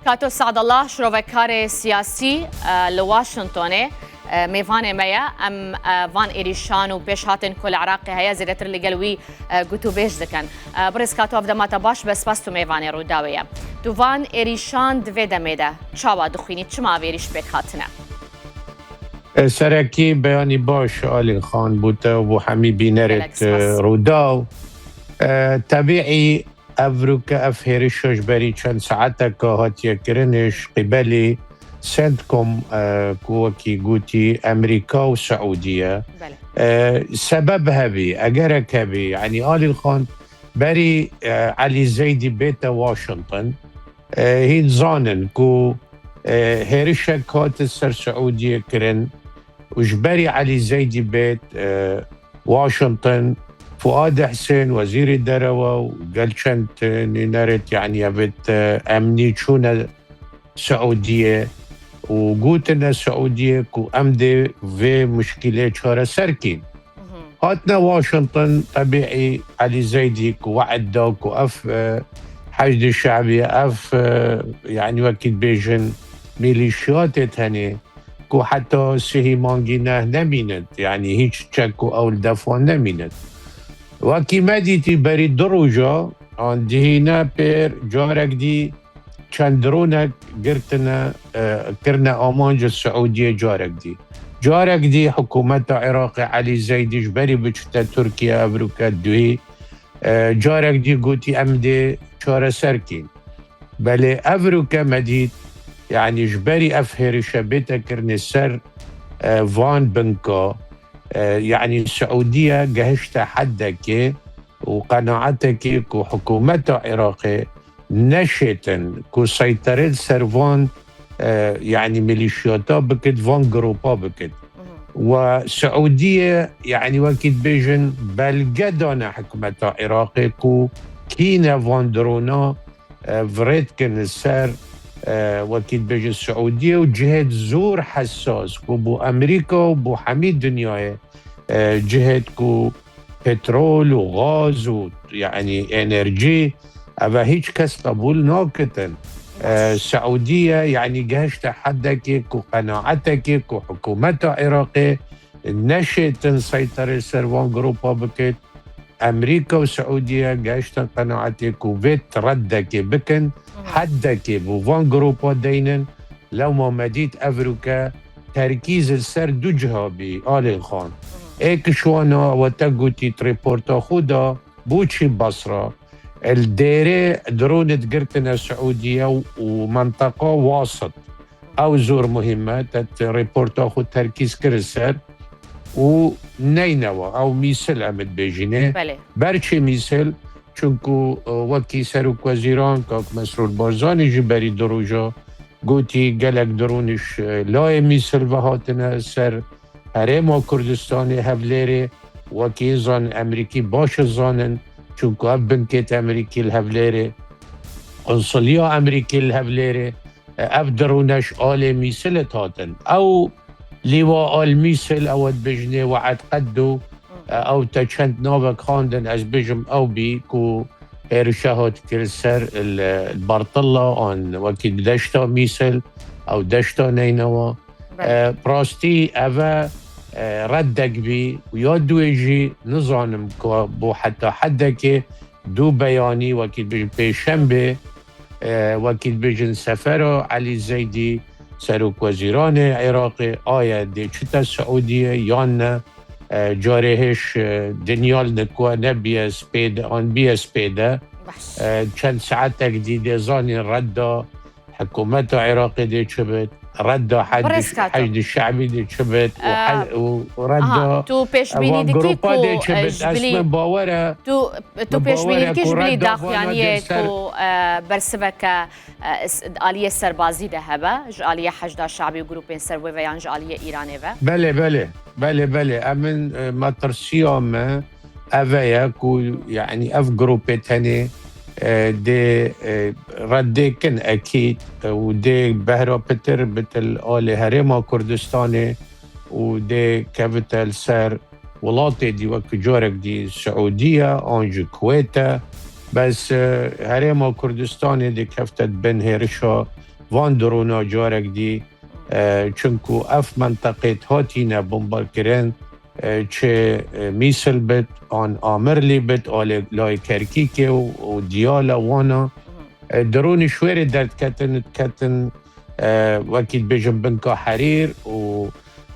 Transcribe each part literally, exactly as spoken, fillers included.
Kato Sadallah, şirovekarê siyasî, e, li Washingtonê, e, mêvanê me ye. Em, e, van êrîşan û pêşhatên ku li Iraqê heye, zêdetir li gel wî, e, gotûbêj dikin. E, birêz Kato, ev dema te baş be, spas tu mêvanê Rûdawê ye. Tu van êrîşan di vê demê de çawa dixwînî? Çima ev êrîş pêk hatine? E, serekî beyanî baş Alî Xan bo te û bo hemî bînerêt, Gelek spas. e, Rûdaw. E, tebîî ev rûke, ev hêrişa ji berî çend saeteka hatiye kirinê ji qîbelî CENTCOM, e, ku wekî gotî Amerîka û Siûdî ye. Belê. E, sebeb hebî, egerek hebî, yanî Alî Xan berî, e, Elî Zeydî bête Washington, e, hîn zanin ku, e, hêrişek hate ser Siûdiyê kirin û ji berî Elî Zeydî bêt, e, Washington, Fuad Husên, wezîrê derewa û gel çend, e, nûnerêt, yanî evêt, e, emnî çûne Siûdiyê û gotine Siûdiyê ku em dê vê muşkîlê çareser kîn. Mhm. Hatine Washington, tebîî Elî Zeydî ku we'd da ku ev, e, Heşdî Şe'bî, ev, e, yanî wekî dibêjin mîlîşiyatê tenê ku heta sihî mangî neh nemînit, yanî hîç çek û ew li defa nemînit. Wekî me dîtî berî du roja, an dihîne pêr carek dî çend dronek girtine, e, kirine amanc Siûdiyê carek dî. Carek dî hikûmeta Iraqê Elî Zeydî ji berî biçûte Tirkiye ev rûke duhî, e, carek dî gotî em dê çareser kîn. Belê ev rûke me dît, yanî ji berî ev hêrişe bête kirinê ser, e, van binka, e, yanî Siûdiye gehişte heddekê û qenaetekê ku hikûmeta Iraqê neşêtin ku seyterê li ser van, e, yanî milîşiyata bikit, van gropa bikit. Mhm. We Siûdiye, yanî wekî dibêjin, belge dane hikûmeta Iraqê ku kîne van drona, e, virêd kin li ser, e, wekî dibêjin Siûdiye û cihêt zor hesas ku bo Amerîka û bo hemî dinyayê, e, cihêt ku petrol û gaz û, yanî, enerjî, eve hîç kes qebûl nakitin. E, Siûdiye, yanî, gehişte heddekê ku qenaetekê ku hikûmeta Iraqê neşêtin seyterê ser van gropa bikit. Amerîka û Siûdiye gehiştin qenaetê ku vêt reddekê bikin, Mhm. heddekê bo van gropa deynin. Lewma me dît ev rûke terkîz li ser du ciha bî, Alê Xan. Êk ji wana we te gotî di rêporta xwe de, bo çî Basra, li Dêrê dronê digirtine Siûdiye û, û menteqa Wasit. Ew zor muhîm e, te di rêporta xwe terkîz kir li ser û Neynewa, ew mîsil em dibêjînê. Belê. Berçê mîsil, çunku, e, wekî Serokwezîran Kak Mesrûr Barzanî jî berî du roja gotî gelek dronî ji, e, layê mîsil ve hatine ser Herêma Kurdistanê, Hevlêrê, wekî zan Emerîkî baş zanin, çunku ev binkêt Emerîkî li Hevlêrê, konsuliya Emerîkî li Hevlêrê, e, ev drone ji alê mîsilê hatin. Ew lîwa al mîsil, ew dibêjinê we'ed qeddo, e, ew te çend navek xandin, ez bêjim ew bî ku hêrişe hat kir ser li, li Bartilla an wekî deşta mîsil, ew deşta Neynewa. Belê. E, bi rastî eve, e, reddek bî û ya duê jî nizanim ku bo heta heddekê du beyanî, wekî dibêjin pêşembê, e, wekî dibêjin sefera Elî Zeydî, Serokwezîranê Iraqê, aye dê çite Siûdiyê yan ne, e, carê hêj, e, dinya li ku nebiye spêde, an biye spêde. Baş. E, çend saetek dî dê zanîn redda hikûmeta Iraqê dê çi bit, redda Birêz Kato. Heşdî Şe'bî dê çi bit û, e, he-, û redda aha, tu pêşbînî van dikî gropa ku, dê çi e, bit. Ji bilî, ez min bawer e, tu, tu min bawer pêşbînî e dikî ku ji bilî redda vana daxuyaniyê dê ser ku, e, bersiveke, e, s-, aliyê serbazî de hebe, ji aliyê Heşda Şe'bî û grûpên ser wê ve yan ji aliyê Îranê ve? Belê, belê. Belê, belê. Em in, e, metirsiya me eve ye ku, yanî ev grûpê tenê, e, dê, e, reddê kin ekîd, e, û dê behra pitir bitil alê Herêma Kurdistanê û dê kevite li ser welatê dî wek carek dî Siûdiye an jî Kuwêt e. Bes, e, Herêma Kurdistanê dê kefte di bin hêrişa van drona carek dî, e, çunku ev menteqê hatîne bombarkirin, e, çi, e, Mîsil bit, an Amirlî bit, alê layê Kerkîkê û, û Diyala wana. E, dronî ji wêrê derdiketin, diketin, e, wekî dibêjin binka Herîr û,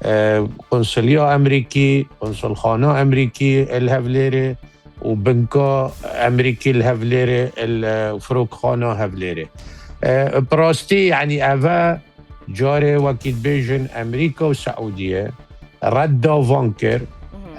e, qunsuliya Emerîkî, qunsulxana Emerîkî li Hevlêrê û binka Emerîkî li Hevlêrê, li, e, firokxana Hevlêrê. E, bi rastî, yanî ev e carê wekî dibêjin Emerîka û Seûdiye redda van kir.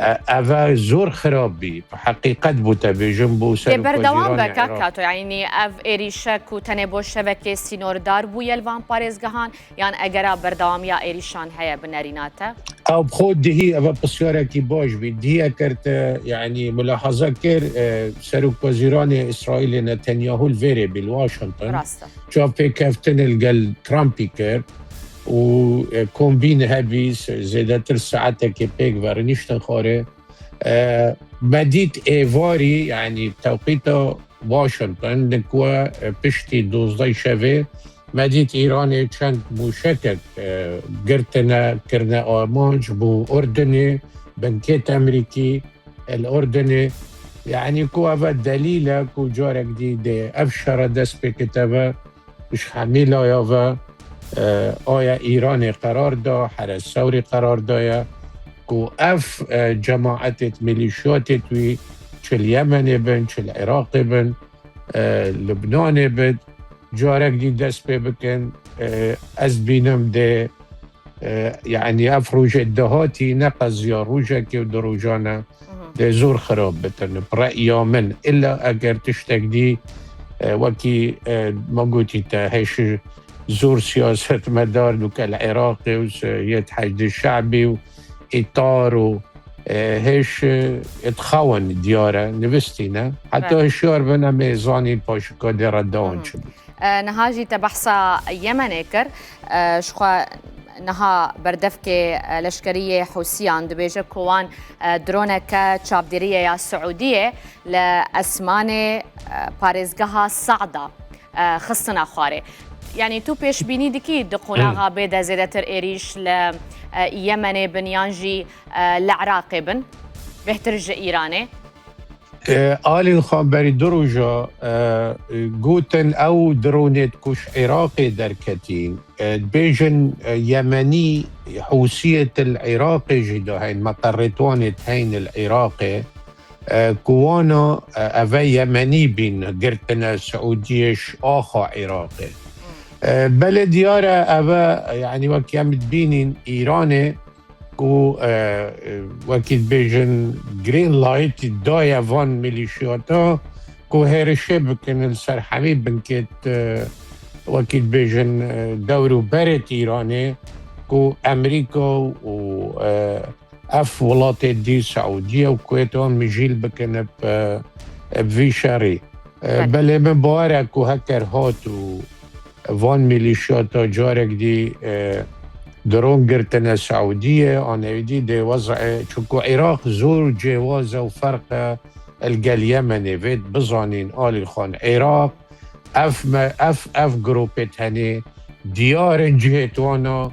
E, ev e zor xirab bî. Bi heqîqet bû te bêjim, bû Dê berdewam be, serokvezîranê kak Iraq. Kato, yanî ev êrîşe ku tenê bo şevekê sînordar bûye li van parêzgehan, yan egera berdewamiya êrîşan heye bi nerîna te? Ew bi xwe dihî, ev e pisyarekî baş bî. Dihî eker te, yanî, mulahaza kir, e, Serokwezîranê Îsraîlê Netanyahu li vêrê bî, li Washington. Rast e. Çav pêkeftin li gel Trumpî kir û, e, kombîn hebî, se-, zêdetir saetekê pêk ve rûniştin xwarê. E, me dît êvarî, yanî tewqîta Washington, li ku, e, piştî dozdeh şevê, me dît Îranê çend mûşekek, e, girtine, kirine amanc bo Urdunê, binkêt Emerîkî, li Urdunê. Yanî ku ev e delîl e ku carek dî dê ev şere dest pê kite ve, ji hemî laya ve, e, aya Îranê qerar da, here Sewrî qerar daye ku ev, e, cemaetê, milîşiyatê wî, çi li Yemenê bin, çi li Iraqê bin, e, Lubnanê bin, carek dî dest pê bikin. E, ez dibînim dê, e, yanî ev rojê dahatî ne qeziya rojekê û du rojan e, dê zor xirab bitin. Bi re'ya min, illa eger tiştek dî, e, wekî, e, me gotî te, hêşî zor siyasetmedar, duke li Iraqê û se-, yê Heşdê Şe'bî û îtar û, e, hêş, e, dixawin diyar e, nivistî ne. Heta Belê. Hişyar bin, em ê zanîn paşika dê redda wan çi bû. E, niha jî te behsa Yemenê kir. E, ji xwe niha berdevkê, e, leşkerî yê Hûsiyan dibêje ku wan, e, droneke çavdêriyê ya Siûdiyê li esmanê, e, parêzgeha Sa'da, e, xistine xwarê. Yanî tu pêşbînî dikî di qonaxa bêde zêdetir êrîş li, e, Yemenê bin yan jî, e, li Iraqê bin, bêhtir ji Îranê? E, Alîn Xan, berî du roja, e, gotin ew dronêt ku ji Iraqê derketîn. E, dibêjin, e, Yemenî, Hûsiyêt li Iraqê jî de heyn, meqerêt wanêt heyn li Iraqê, e, ku wana, e, ev e Yemenî bîn, girtine Siûdiyê ji axa Iraqê. E, belê diyar e, ev e, yanî wek em dibînîn Îranê, ku, e, e, wekî dibêjin green light daye van milîşiyata ku hêrişê bikin li ser hemî binkêt, e, wekî dibêjin, e, dewr û berêt Îranê ku Emerîka û, e, ev welatê dî Siûdiye û Kuwêt wan mijîl bikin bi, bi vî şerî. E, Belê. Belê min bawer e ku heker hat û van milîşiyata carek dî, e, dron girtine Siûdiyê, an êdî dê wez'ê, çunku Iraq zor cêwaz e û ferq e li gel Yemenê. Vêt bizanîn Alî Xan, Iraq, ev me-, ev, ev grûpê tenê diyar in cihêt wana,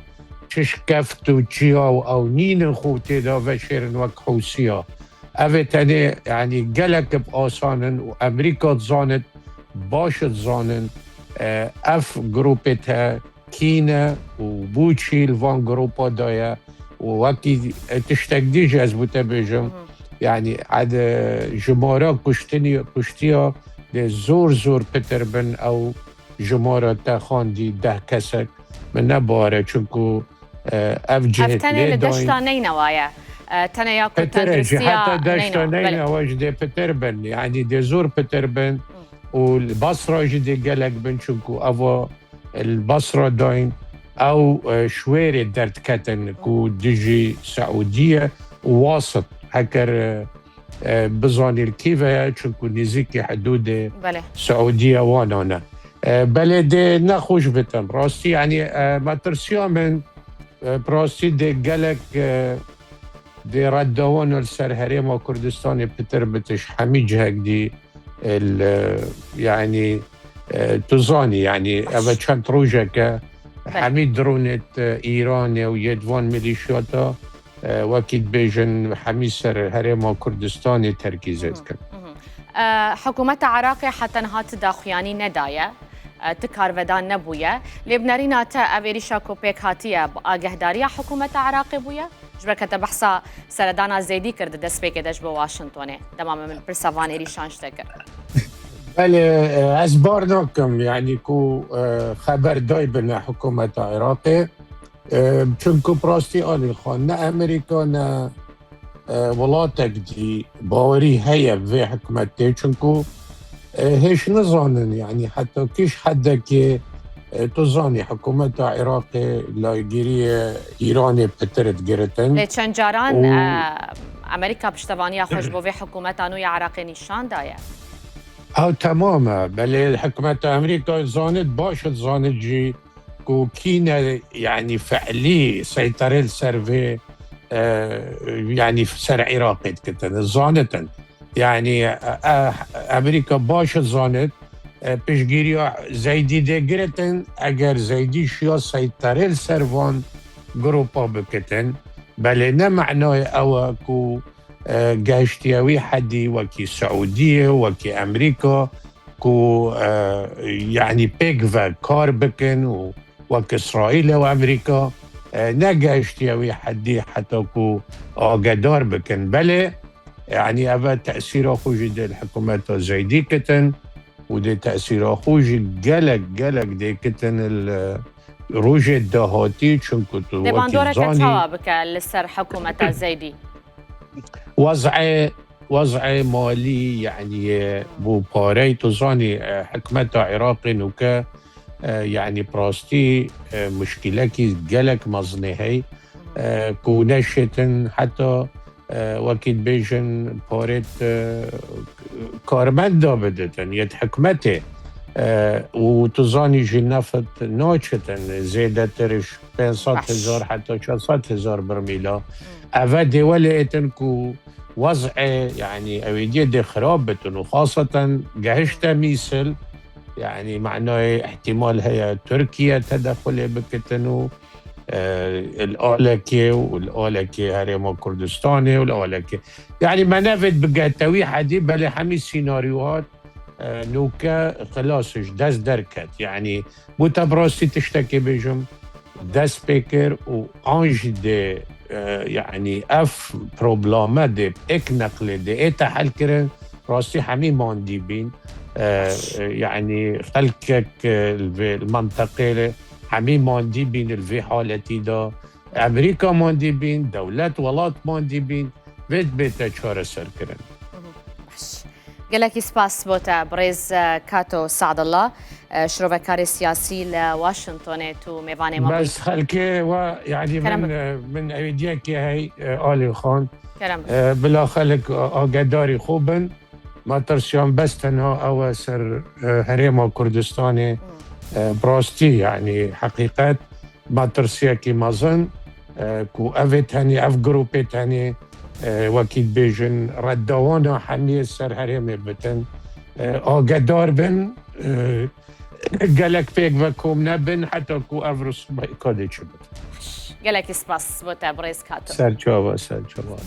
çi şikeft û çiya û ew nînin xwe tê de veşêrin wek Hûsiya. Ev ê tenê, yanî gelek bi asan in û Emerîka dizanit, baş dizanin, e, ev grûpê te kî ne û bo çî li van grûpa de ye û wekî, e, tiştek dî jî ez bo te bêjim, Hı hı. yanî ed-, jimara kuştinî-, kuştiya dê zor zor pitir bin ew jimara te xandî deh kesek. Min ne bawer e, çunku, e, ev Ev cihêt tenê lê li dayîn. Deşta Neynewa ye. E, tenê ya ku Pitir e, tenduristiya ciheta deşta Neynewa. Belê. Neynewa jî dê pitir bin. Yanî dê zor pitir bin. Hı. Û li Basra jî dê gelek bin, çunku eva li Basra dayîn. Ew, e, ji wêrê derdiketin ku dijî Siûdiye û wasit. Heker, e, e, bizanî li kî ve ye, çunku nêzîkî hidûdê Belê. Siûdiye wana ne. E, belê dê nexweş bitin. Rastî, yanî, e, metirsiya min, e, bi rastî dê gelek, e, dê redda wan li ser Herêma Kurdistanê pitir bitiş, hemî cihek dî El, e, yanî, e, tu zanî, yanî, eve çend rojeke hemî dronêt, e, Îranê û yê di van milîşiyata, e, wekî dibêjin, hemî ser Herêma Kurdistanê terkîzê dikin. E, Hikûmeta Iraqê heta niha ti daxuyanî nedaye, e, ti karvedan nebûye. Lê bi nerîna te ev êrîşa ku pêk hatiye, bi agehdariya Hikûmeta Iraqê bûye? Ji ber ke te behsa seredana Zeydî kir di destpêkê de ji bo Washingtonê. Dema me min pirsa van êrîşan ji te kir. Belê, e, ez bar nakim, yanî ku, e, xeber daybine hikûmeta Iraqê. E, çunku bi rastî Alî Xan, ne Amerîka, ne, e, welatek dî bawerî heye bi vê hikûmetê. Çunku, e, hêj nizanin, yanî heta kîş hedekê, e, tu zanî hikûmeta Iraqê laygiriyê Îranê pitir digiritin. Lê çend caran, e, Amerîka piştevaniya xwe ji bo vê hikûmeta nû ya Iraqê nîşan daye. Ew temam e. Belê hikûmeta Amerîka zanit, baş zanit jî ku kî ne, yanî fe'lî seyterê li ser vê, e, yanî ser Iraqê dikitin. Zanitin. Yanî, e, e, Amerîka baş zanit, e, piştgiriya Zeydî dê giritin, eger Zeydî şiya seyterê li ser van grupa bikitin, belê ne manayê ew e ku, e, gehiştiye wî hedî wekî Siûdiyê, wekî Amerîka, ku, e, yanî pêk ve kar bikin û wek Îsraîl û Amerîka, e, negehiştiye wî hedî heta ku agedar bikin. Belê, yanî ev tesîra xwe jî dê li hikûmeta Zeydî kitin û dê tesîra xwe jî gelek, gelek dê kitin li rojê dahatî, çunku tu wekî zanî. Dê bandoreke çawa bike li ser hikûmeta Zeydî? Wez'ê, wez'ê malî, yanî, e, bû parey, tu zanî, e, hikmeta Iraqê nûke, e, yanî, bi rastî, e, muşkîlekî gelek mezinê hey, e, ku neşêtin heta, e, wekî dibêjin parêt, e, karmenda biditin, yê di hikmetê. E, û tu zanî jî neft naçitin, zêdetir ji pênc sed hezar heta şeş sed hezar birmîla. Eve dê welê êtin ku wez'ê, yanî ewêdiyê dê xirab bitin û xaseten gehişte mîsil, yanî manayê ihtimal heye Tirkiye tedexulê bikitin û, e, li alekê û li alekê Herêma Kurdistanê û li alekê. Yanî me nevêt bigehte wî hedî, belê hemî sînaryohat, e, nûke xilas ji dest derket. Yanî bû te bi rastî tiştekê bêjim, dest pê kir û an jî dê, e, yanî ev probleme dê êk neqlê dê ête helkirin, rastî hemî mandî bîn. E, e, yanî xelkek, e, li vê, li menteqê hemî mandî bîn li vê haletî de. Amerîka mandî bîn, dewlet, welat mandî bîn, vê dibête çareserkirin. Baş. Gelekî spas bo te birêz, e, Kato Sadullah, e, şirovekarê siyasî li Washingtonê tu mêvanê me bûyî. Bes xelkê we, yanî min, e, min ewêdiyekê hey, e, Alî Xan. Kerem. E, bila xelk a-, agedarî xwe bin. Matirsiyan bes tenha ew e ser, e, Herêma Kurdistanê, e, bi rastî, yanî heqîqet. Metirsiyekî mezin, e, ku ev ê tenê, ev grûpê tenê, e, wekî dibêjin, reddawana hemiyê ser herêmê bitin, e, agedar bin, e, gelek pêk ve kom nebin, heta ku ev risûmeyê kadê çi bitin. Gelekî spas bo te, birêz Kato. Serçava, serçava.